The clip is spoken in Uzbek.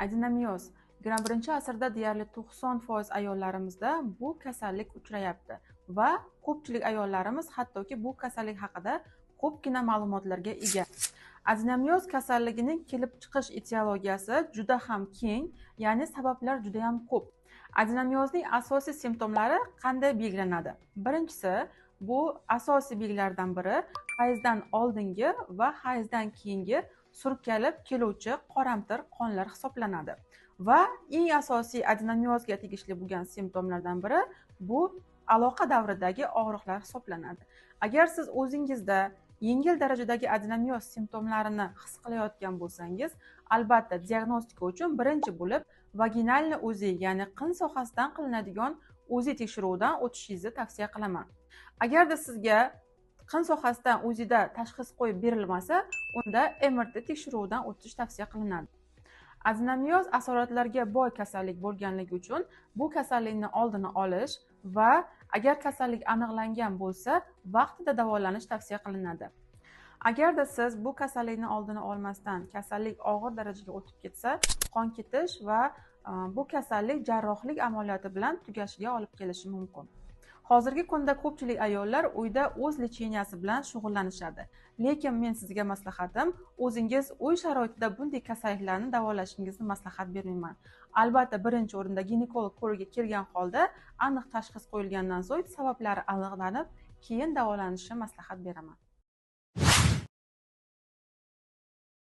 Adenomioz. 21-asrda deyarli 90% ayollarimizda bu kasallik uchrayapti va ko'pchilik ayollarimiz hattoki bu kasallik haqida ko'pgina ma'lumotlarga ega. Adenomioz kasalligining kelib chiqish etiologiyasi juda ham keng, ya'ni sabablar juda ham ko'p. Adenomiozning asosiy simptomlari qanday belgilanadi? Birinchisi, bu asosiy belgilardan biri hayzdan oldingi va hayzdan keyingi surkalib keluvchi qoramtir qonlar hisoblanadi. Va eng asosiy adenomiozga tegishli bo'lgan simptomlardan biri bu aloqa davridagi og'riqlar hisoblanadi. Agar siz o'zingizda yengil darajadagi adenomioz simptomlarini his qilayotgan bo'lsangiz, albatta diagnostika uchun birinchi bo'lib vaginalni UZI, ya'ni qin sohasidan qilinadigan UZI tekshiruvidan o'tishingizni tavsiya qilaman. Agarda sizga qin sohasidan UZIda tashxis qo'yib berilmasa, unda MRT tekshiruvidan o'tish tavsiya qilinadi. Adenomioz asoratlarga boy kasallik bo'lganligi uchun bu kasallikni oldini olish va agar kasallik aniqlangan bo'lsa, vaqtida davolanish tavsiya qilinadi. Agarda siz bu kasallikni oldini olmasdan kasallik og'ir darajaga o'tib ketsa, qon ketish va bu kasallik jarrohlik amaliyoti bilan tugashiga olib kelishi mumkin. Hozirgi kunda ko'pchilik ayollar uyda o'z lechенияsi bilan shug'ullanishadi. Lekin men sizga maslahatim, o'zingiz uy sharoitida bunday kasalliklarni davolashingizni maslahat bermayman. Albatta, birinchi o'rinda ginekolog ko'rigiga kelgan holda aniq tashxis qo'yilgandan so'ng sabablari aniqlanib, keyin davolanishni maslahat beraman.